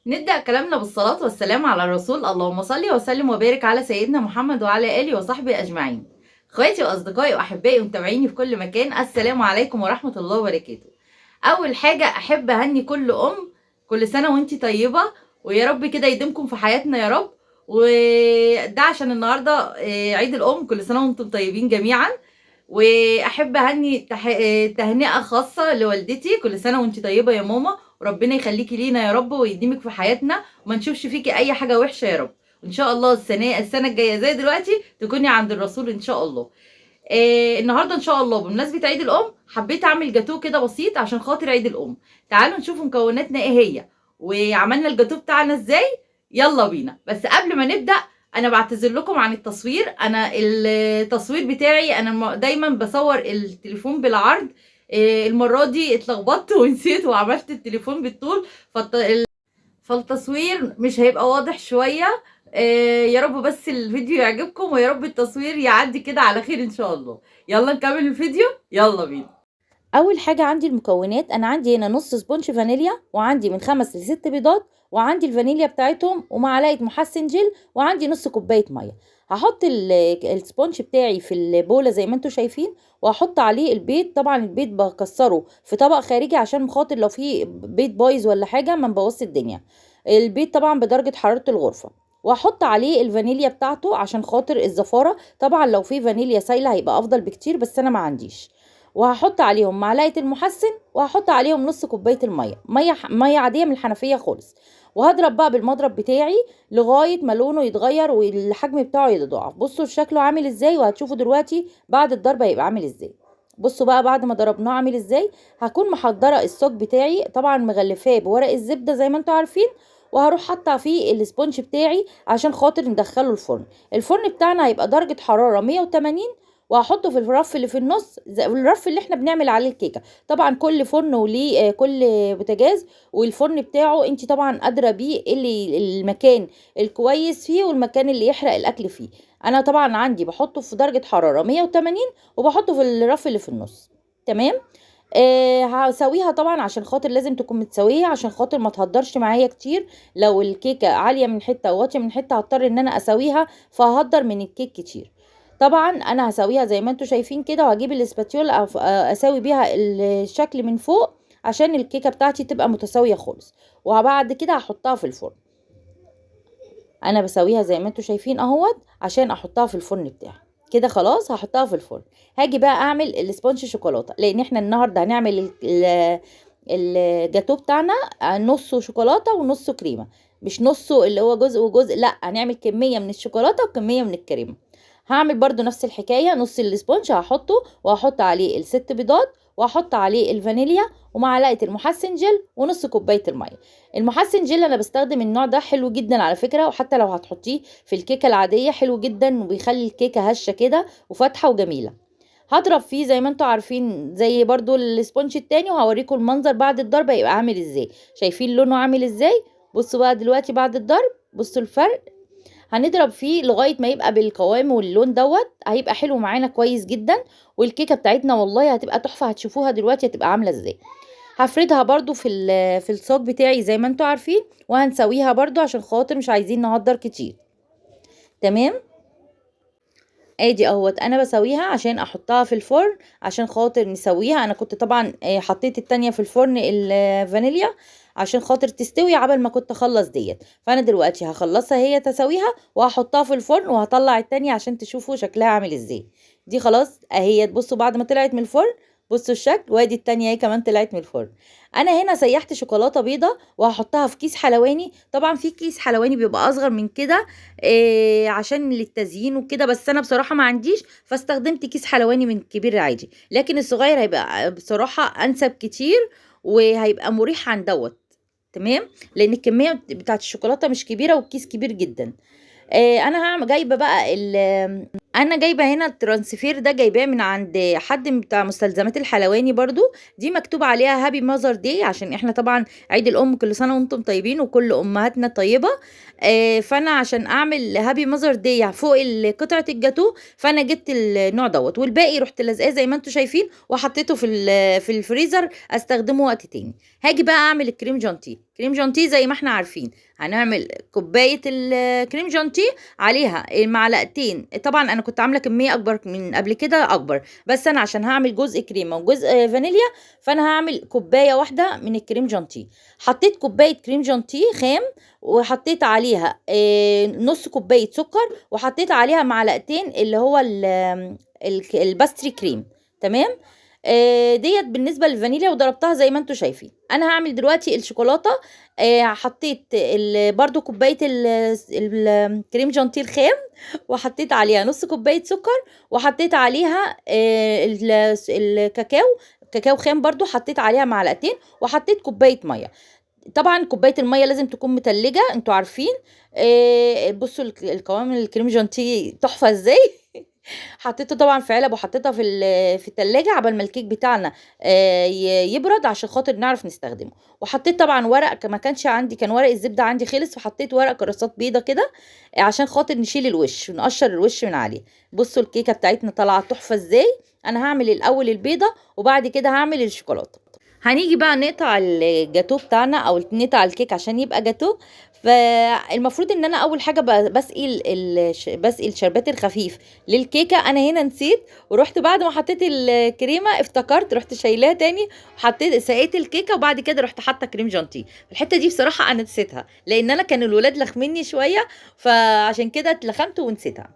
نبدأ كلامنا بالصلاة والسلام على الرسول، اللهم صل وسلم وبارك على سيدنا محمد وعلى آله وصحبه أجمعين. اخواتي واصدقائي واحبائي ومتابعيني في كل مكان، السلام عليكم ورحمة الله وبركاته. اول حاجة احب اهني كل ام، كل سنة وانتي طيبة، ويا رب كده يديمكم في حياتنا يا رب. وده عشان النهاردة عيد الام، كل سنة وانتم طيبين جميعا. واحب اهني تهنئة خاصة لوالدتي، كل سنة وانتي طيبة يا ماما، وربنا يخليكي لينا يا رب ويديمك في حياتنا وما نشوفش فيكي اي حاجة وحشة يا رب. وان شاء الله السنة الجاية زي دلوقتي تكوني عند الرسول ان شاء الله. النهارده ان شاء الله بمناسبة عيد الام حبيت اعمل جاتوه كده بسيط عشان خاطر عيد الام. تعالوا نشوف مكوناتنا ايه هي وعملنا الجاتوه بتاعنا ازاي، يلا بينا. بس قبل ما نبدا انا بعتذر لكم عن التصوير، انا التصوير بتاعي انا دايما بصور التليفون بالعرض، المرة دي اتلخبطت ونسيت وعملت التليفون بالطول، فالتصوير مش هيبقى واضح شوية. يا رب بس الفيديو يعجبكم ويا رب التصوير يعدي كده على خير ان شاء الله. يلا نكمل الفيديو، يلا بينا. اول حاجة عندي المكونات، انا عندي هنا نص sponge فانيليا، وعندي من 5 ل6 بيضات، وعندي الفانيليا بتاعتهم، ومعلقة محسن جل، وعندي نص كوباية مية. هحط ال sponge بتاعي في البوله زي ما انتم شايفين، وهحط عليه البيض. طبعا البيض بكسره في طبق خارجي عشان خاطر لو في بيض بايظ ولا حاجة ما نبوظش الدنيا. البيض طبعا بدرجة حرارة الغرفة، واحط عليه الفانيليا بتاعته عشان خاطر الزفاره. طبعا لو في فانيليا سايله هيبقى افضل بكتير، بس انا ما عنديش. وهحط عليهم معلقه المحسن، وهحط عليهم نص كوباية المية، مية عادية من الحنفية خالص. وهضرب بقى بالمضرب بتاعي لغاية ما لونه يتغير والحجم بتاعه يتضاعف. بصوا شكله عامل ازاي، وهتشوفوا دلوقتي بعد الضرب هيبقى عامل ازاي. بصوا بقى بعد ما ضربناه عامل ازاي. هكون محضرة الصاج بتاعي، طبعا مغلفاه بورق الزبدة زي ما انتم عارفين، وهروح حاطه فيه ال sponge بتاعي عشان خاطر ندخله الفرن. الفرن بتاعنا هيبقى درجه حرارة 180، وهحطه في الرف اللي في النص، زي الرف اللي احنا بنعمل عليه الكيكه. طبعا كل فرن وليه، كل بوتاجاز والفرن بتاعه انت طبعا قادرة بيه اللي المكان الكويس فيه والمكان اللي يحرق الاكل فيه. انا طبعا عندي بحطه في درجه حرارة 180 وبحطه في الرف اللي في النص. تمام. هسويها طبعا عشان خاطر لازم تكون متساوية عشان خاطر ما تهدرش معايا كتير. لو الكيكه عالية من حتة وواطيه من حتة هضطر ان انا اسويها، فههدر من الكيك كتير. طبعا انا هسويها زي ما انتم شايفين كده، وهجيب ال spatula اساوي بيها الشكل من فوق عشان الكيكه بتاعتي تبقى متساوية خالص. وبعد كده هحطها في الفرن. انا بسويها زي ما انتم شايفين اهوت عشان احطها في الفرن بتاعي كده. خلاص هحطها في الفرن. هاجي بقى اعمل ال sponge شوكولاتة، لان احنا النهارده هنعمل الجاتو بتاعنا نصه شوكولاتة ونصه كريمة، مش نصه اللي هو جزء وجزء، لا هنعمل كمية من الشوكولاتة وكمية من الكريمة. هعمل برضو نفس الحكاية، نص ال sponge هحطه وهحط عليه ال6 بيضات، وهحط عليه الفانيليا ومعلقة المحسن جل ونص كوباية المية. المحسن جل انا بستخدم النوع ده، حلو جدا على فكرة، وحتى لو هتحطيه في الكيكه العادية حلو جدا، وبيخلي الكيكه هشه كده وفاتحه وجميلة. هضرب فيه زي ما انتوا عارفين زي برضو ال sponge التاني، وهوريكم المنظر بعد الضرب هيبقى عامل ازاي. شايفين لونه عامل ازاي؟ بصوا بقى دلوقتي بعد الضرب، بصوا الفرق. هنضرب فيه لغاية ما يبقى بالقوام واللون دوت، هيبقى حلو معانا كويس جدا، والكيكه بتاعتنا والله هتبقى تحفة. هتشوفوها دلوقتي هتبقى عامله ازاي. هفردها برضو في الصاج بتاعي زي ما انتوا عارفين، وهنسويها برضو عشان خاطر مش عايزين نهدر كتير. تمام. ادي اهوت انا بسويها عشان احطها في الفرن عشان خاطر نسويها. انا كنت طبعا حطيت التانية في الفرن الفانيليا عشان خاطر تستوي عبل ما كنت اخلص ديت، فانا دلوقتي هخلصها هي تسويها وهحطها في الفرن، وهطلع التانية عشان تشوفوا شكلها عامل ازاي. دي خلاص اهي، بصوا بعد ما طلعت من الفرن بصوا الشكل، وادي التانية اهي كمان طلعت من الفرن. انا هنا سيحت شوكولاتة بيضة وهحطها في كيس حلواني. طبعا في كيس حلواني بيبقى اصغر من كده عشان للتزيين وكده، بس انا بصراحة ما عنديش، فاستخدمت كيس حلواني من الكبير عادي، لكن الصغير هيبقى بصراحة انسب كتير وهيبقى مريح عن دوت. تمام، لان الكمية بتاعت الشوكولاتة مش كبيرة والكيس كبير جدا. انا هعمل جايبه بقى انا جايبه هنا ال transfer ده، جايباه من عند حد بتاع مستلزمات الحلواني برضو. دي مكتوب عليها happy mother day، عشان احنا طبعا عيد الام كل سنة وانتم طيبين وكل امهاتنا طيبة. فانا عشان اعمل happy mother day فوق قطعه الجاتو، فانا جبت النوع دوت، والباقي رحت لازقاه زي ما انتم شايفين وحطيته في الفريزر استخدمه وقت تاني. هاجي بقى اعمل الكريم جانتيه. كريم جانتيه زي ما احنا عارفين، هنعمل كوباية الكريم جانتيه عليها معلقتين. طبعا انا كنت عامله كمية اكبر من قبل كده اكبر، بس انا عشان هعمل جزء كريمة وجزء فانيليا فانا هعمل كوباية واحدة من الكريم جانتيه. حطيت كوباية كريم جانتيه خام، وحطيت عليها نص كوباية سكر، وحطيت عليها معلقتين اللي هو ال pastry cream. تمام. ديت بالنسبة للفانيليا، وضربتها زي ما انتم شايفين. انا هعمل دلوقتي الشوكولاتة. حطيت برضو كوباية الكريم جانتيه الخام، وحطيت عليها نص كوباية سكر، وحطيت عليها الكاكاو، كاكاو خام برضو حطيت عليها معلقتين، وحطيت كوباية مية. طبعا كوباية المية لازم تكون متلجه، انتوا عارفين. بصوا القوام الكريم جانتيه تحفة ازاي. حطيته طبعا في علب وحطيتها في التلاجة عبال ما الكيك بتاعنا يبرد عشان خاطر نعرف نستخدمه. وحطيت طبعا ورق، ما كانش عندي، كان ورق الزبدة عندي خلص، فحطيت ورق كراسات بيضة كده عشان خاطر نشيل الوش ونقشر الوش من عليه. بصوا الكيكه بتاعتنا طالعه تحفة ازاي. انا هعمل الاول البيضة وبعد كده هعمل الشوكولاتة. هنيجي بقى نقطع الجاتو بتاعنا او نقطع الكيك عشان يبقى جاتو. فالمفروض ان انا اول حاجة بسقي الشربات الخفيف للكيكه. انا هنا نسيت، ورحت بعد ما حطيت الكريمة افتكرت، رحت شايلاها تاني وحطيت سقيت الكيكه، وبعد كده رحت حاطه كريم جانتيه. الحتة دي بصراحة انا نسيتها لان انا كان الولاد لخمني شوية، فعشان كده اتلخمت ونسيتها.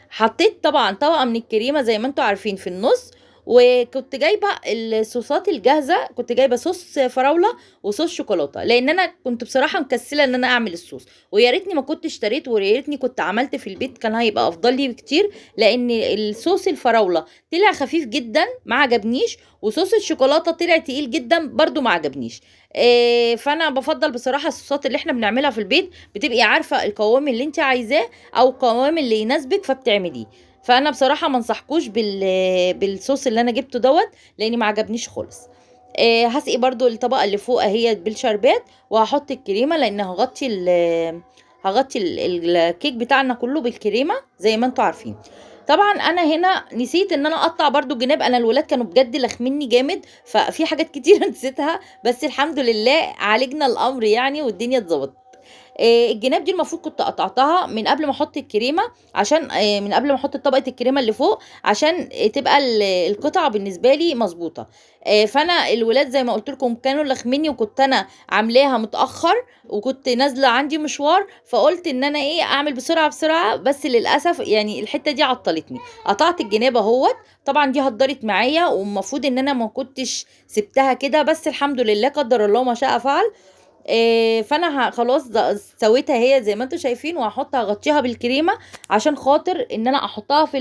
حطيت طبعا طبقه من الكريمة زي ما انتم عارفين في النص، وكنت جايبه الصوصات الجاهزة، كنت جايبه صوص فراوله وصوص شوكولاتة، لان انا كنت بصراحة مكسله ان انا اعمل الصوص، ويا ريتني ما كنت اشتريت، ويا ريتني كنت عملت في البيت، كان هيبقى افضل لي بكتير. لان الصوص الفراوله طلع خفيف جدا ما عجبنيش، وصوص الشوكولاتة طلع تقيل جدا برده ما عجبنيش. فانا بفضل بصراحة الصوصات اللي احنا بنعملها في البيت، بتبقي عارفه القوام اللي انت عايزاه او القوام اللي يناسبك فبتعمليه. فانا بصراحة ما انصحكوش بالصوص اللي انا جبته دوت، لاني ما عجبنيش خالص. هسقي برضو الطبقة اللي فوق اهي بالشربات، وهحط الكريمة لان هغطي الكيك بتاعنا كله بالكريمه زي ما انتم عارفين. طبعا انا هنا نسيت ان انا اقطع برضو الجناب، انا الولاد كانوا بجد لخمني جامد، ففي حاجات كتير نسيتها، بس الحمد لله عالجنا الامر يعني والدنيا اتظبطت. الجناب دي المفروض كنت قطعتها من قبل ما احط الكريمة، عشان من قبل ما احط طبقه الكريمة اللي فوق، عشان تبقى القطعة بالنسبة لي مظبوطة. فانا الولاد زي ما قلت لكم كانوا لخمني، وكنت انا عاملاها متاخر، وكنت نازله عندي مشوار، فقلت ان انا اعمل بسرعة بسرعة، بس للاسف يعني الحتة دي عطلتني. قطعت الجناب اهوت، طبعا دي هدرت معايا، والمفروض ان انا ما كنتش سبتها كده، بس الحمد لله قدر الله ما شاء فعل. فانا خلاص سويتها هي زي ما انتم شايفين، وهحطها اغطيها بالكريمه عشان خاطر ان انا احطها في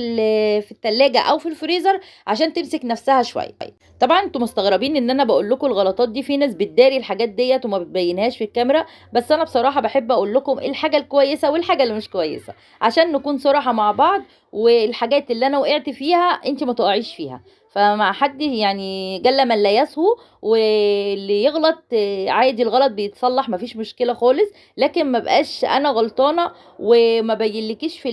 التلاجة او في الفريزر عشان تمسك نفسها شوية. طبعا انتم مستغربين ان انا بقول لكم الغلطات دي، في ناس بتداري الحاجات ديت وما بتبينهاش في الكاميرا، بس انا بصراحة بحب اقول لكم ايه الحاجة الكويسة والحاجة اللي مش كويسة عشان نكون صراحة مع بعض، والحاجات اللي انا وقعت فيها انت ما تقعيش فيها. فمع حد يعني جل من لا يسهو، واللي يغلط عادي الغلط بيتصلح مفيش مشكلة خالص، لكن ما بقاش انا غلطانة وما بينلكيش في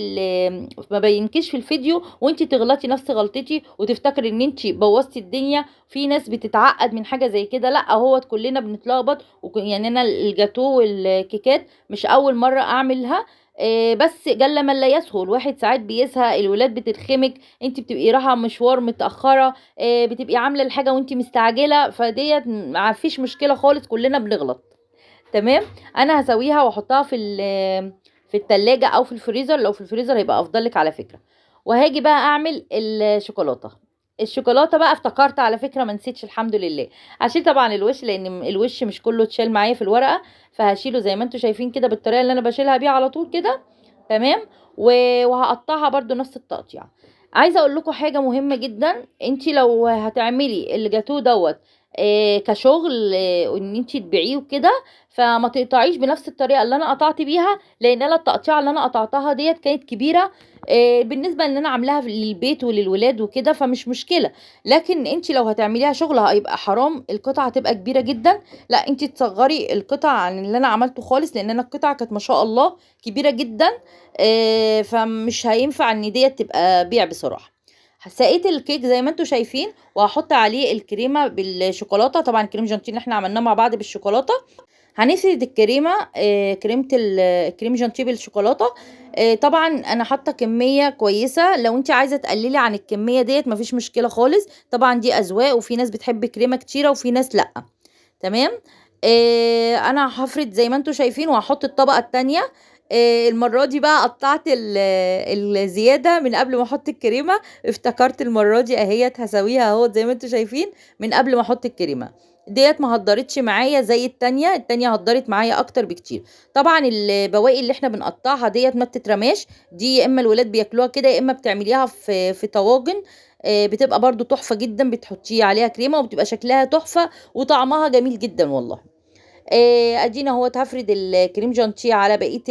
ما بينكيش في الفيديو وانت تغلطي نفس غلطتي وتفتكري ان انت بوظتي الدنيا. في ناس بتتعقد من حاجة زي كده، لا هو كلنا بنتلخبط، يعني انا الجاتو والكيكات مش اول مرة اعملها، بس جل من لا يسهو، الواحد ساعات بيسهى، الولاد بتتخمك، انت بتبقي رايحة مشوار متاخرة، بتبقي عامله الحاجة وانت مستعجلة، فديت ما فيش مشكلة خالص، كلنا بنغلط. تمام. انا هسويها واحطها في التلاجة او في الفريزر، لو في الفريزر هيبقى افضل لك على فكرة. وهاجي بقى اعمل الشوكولاتة. الشوكولاتة بقى افتكرت على فكرة، ما نسيتش الحمد لله. هشيل طبعا الوش لان الوش مش كله اتشال معايا في الورقة، فهشيله زي ما انتم شايفين كده بالطريقة اللي انا بشيلها بيها على طول كده. تمام. وهقطعها برده نفس التقطيع. عايزه اقول لكم حاجة مهمة جدا، انت لو هتعملي الجاتو دوت كشغل، وان انت تبيعيه وكده، فما تقطعيش بنفس الطريقة اللي انا قطعت بيها، لان انا التقطيعه اللي انا قطعتها ديت كانت كبيرة، بالنسبة ان انا عاملاها للبيت وللولاد وكده، فمش مشكلة. لكن انت لو هتعمليها شغل هيبقى حرام، القطعة هتبقى كبيرة جدا. لا انت تصغري القطعة عن اللي انا عملته خالص، لان انا القطعة كانت ما شاء الله كبيرة جدا، فمش هينفع ان ديت تبقى بيع بصراحة. سقيت الكيك زي ما انتم شايفين، وهحط عليه الكريمة بالشوكولاته، طبعا الكريم جانتيه اللي احنا عملناه مع بعض بالشوكولاته. هنفرد الكريمة، كريمة الكريم جانتيه بالشوكولاته. طبعا انا حاطه كمية كويسة، لو انت عايزه تقللي عن الكمية ديت مفيش مشكلة خالص. طبعا دي اذواق، وفي ناس بتحب كريمة كتيرة وفي ناس لا. تمام. انا هفرد زي ما انتم شايفين، وهحط الطبقة التانية. المرة دي بقى قطعت الزيادة من قبل ما احط الكريمة، افتكرت المرة دي اهيت هسويها اهو زي ما انتم شايفين من قبل ما احط الكريمة ديت. ما هدرتش معايا زي التانية، التانية هدرت معايا اكتر بكتير. طبعا البواقي اللي احنا بنقطعها ديت ما بتترماش، دي يا اما الولاد بياكلوها كده، يا اما بتعمليها في طواجن، بتبقى برضو تحفة جدا، بتحطيه عليها كريمة وبتبقى شكلها تحفة وطعمها جميل جدا والله. ادينا اهوت هفرد الكريم جانتيه على بقية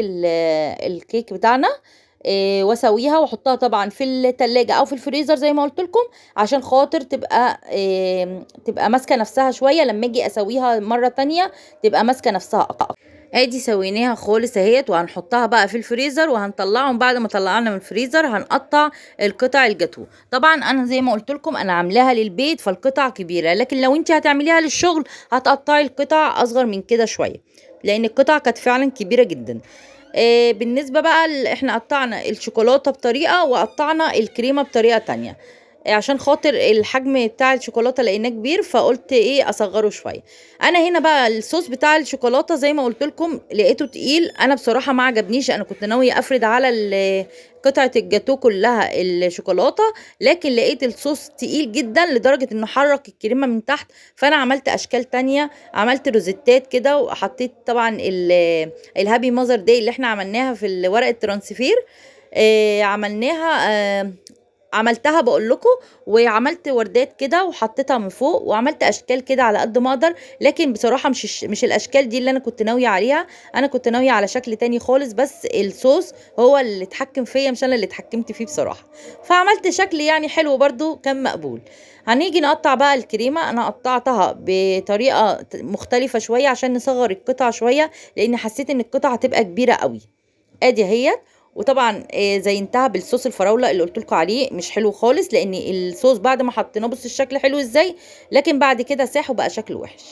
الكيك بتاعنا، واسويها واحطها طبعا في التلاجة او في الفريزر زي ما قلت لكم، عشان خاطر تبقى ماسكه نفسها شوية، لما اجي اسويها مرة تانية تبقى ماسكه نفسها اكتر. ادي سويناها خالص اهيت، وهنحطها بقى في الفريزر، وهنطلعهم بعد ما طلعنا من الفريزر هنقطع القطع الجاتو. طبعا انا زي ما قلت لكم انا عاملاها للبيت فالقطع كبيرة، لكن لو انت هتعمليها للشغل هتقطعي القطع اصغر من كده شوية، لان القطع كانت فعلا كبيرة جدا. بالنسبة بقى احنا قطعنا الشوكولاتة بطريقة وقطعنا الكريمة بطريقة تانية، عشان خاطر الحجم بتاع الشوكولاتة لقيناه كبير، فقلت ايه اصغره شوية. انا هنا بقى الصوص بتاع الشوكولاتة زي ما قلت لكم لقيته تقيل، انا بصراحة ما عجبنيش. انا كنت ناوية افرد على قطعه الجاتو كلها الشوكولاتة، لكن لقيت الصوص تقيل جدا لدرجة انه حرك الكريمة من تحت، فانا عملت اشكال تانية، عملت روزيتات كده، وحطيت طبعا ال happy mother day اللي احنا عملناها في ورقة transfer، عملناها عملتها بقول لكم، وعملت وردات كده وحطيتها من فوق، وعملت اشكال كده على قد ما اقدر، لكن بصراحة مش الاشكال دي اللي انا كنت ناوية عليها، انا كنت ناوية على شكل تاني خالص، بس الصوص هو اللي اتحكم فيا مش انا اللي اتحكمت فيه بصراحة، فعملت شكل يعني حلو برده كان مقبول. هنيجي نقطع بقى الكريمة، انا قطعتها بطريقة مختلفة شوية عشان نصغر القطع شوية، لان حسيت ان القطع هتبقى كبيرة قوي. ادي اهي، وطبعا زينتها بالصوص الفراوله اللي قلت لكم عليه، مش حلو خالص لان الصوص بعد ما حطيناه بص الشكل حلو ازاي، لكن بعد كده ساح وبقى شكله وحش.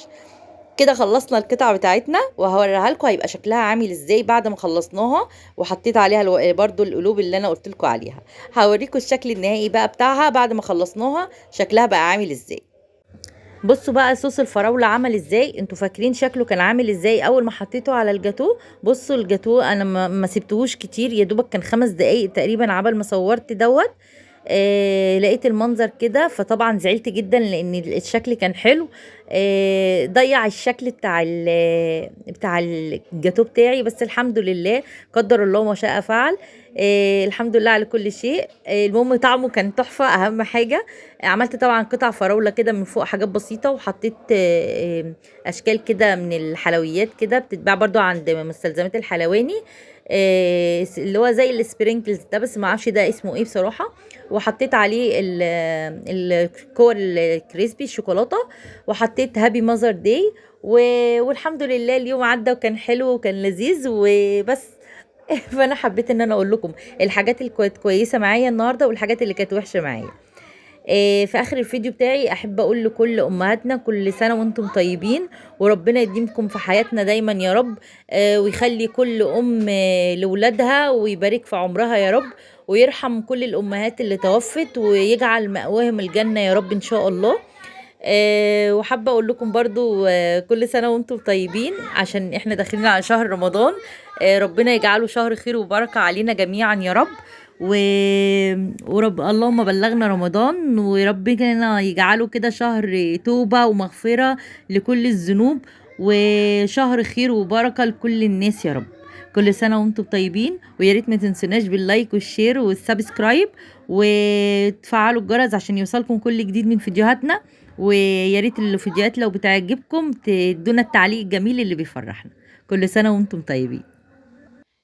كده خلصنا القطع بتاعتنا، وهوريها لكم هيبقى شكلها عامل ازاي بعد ما خلصناها، وحطيت عليها برضو القلوب اللي انا قلت لكم عليها. هوريكم الشكل النهائي بقى بتاعها بعد ما خلصناها شكلها بقى عامل ازاي. بصوا بقى صوص الفراوله عمل ازاي، انتوا فاكرين شكله كان عامل ازاي اول ما حطيته على الجاتو؟ بصوا الجاتو انا ما سبتهوش كتير، يا دوبك كان 5 دقايق تقريبا عبل ما صورت دوت. لقيت المنظر كده، فطبعا زعلت جدا لان الشكل كان حلو، ضيع الشكل بتاع الجاتو بتاعي، بس الحمد لله قدر الله ما شاء فعل. الحمد لله على كل شيء. المهم طعمه كان تحفة، اهم حاجة. عملت طبعا قطع فراوله كده من فوق، حاجات بسيطة، وحطيت اشكال كده من الحلويات كده بتتباع برضو عند مستلزمات الحلواني، اللي هو زي ال sprinkles ده، بس ما اعرفش ده اسمه ايه بصراحة. وحطيت عليه الكور ال crispy الشوكولاتة، وحطيت happy mother day، والحمد لله اليوم عدى وكان حلو وكان لذيذ وبس. فانا حبيت ان انا اقول لكم الحاجات اللي كانت كويسة معايا النهارده والحاجات اللي كانت وحشة معايا. في اخر الفيديو بتاعي احب اقول لكل امهاتنا كل سنة وانتم طيبين، وربنا يديمكم في حياتنا دايما يا رب، ويخلي كل ام لولادها ويبارك في عمرها يا رب، ويرحم كل الامهات اللي توفت ويجعل مأواهم الجنة يا رب ان شاء الله. وحابة اقول لكم برضو كل سنة وانتم طيبين، عشان احنا داخلين على شهر رمضان، ربنا يجعله شهر خير وبركة علينا جميعا يا رب، ورب اللهم بلغنا رمضان، وربنا يجعله كده شهر توبة ومغفرة لكل الذنوب، وشهر خير وبركة لكل الناس يا رب. كل سنة وانتم طيبين، ويا ريت ما تنسوناش بال like وال share وال subscribe، وتفعلوا الجرس عشان يوصلكم كل جديد من فيديوهاتنا، ويا ريت الفيديوهات لو بتعجبكم تدونا التعليق الجميل اللي بيفرحنا. كل سنة وانتم طيبين.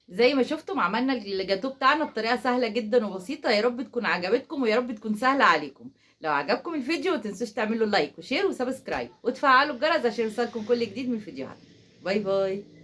زي ما شفتم عملنا الجاتو بتاعنا بطريقة سهلة جدا وبسيطة، يا رب تكون عجبتكم ويا رب تكون سهلة عليكم. لو عجبكم الفيديو ما تنسوش تعملوا like و share و subscribe وتفعلوا الجرس عشان يوصلكم كل جديد من فيديوهاتنا. bye bye.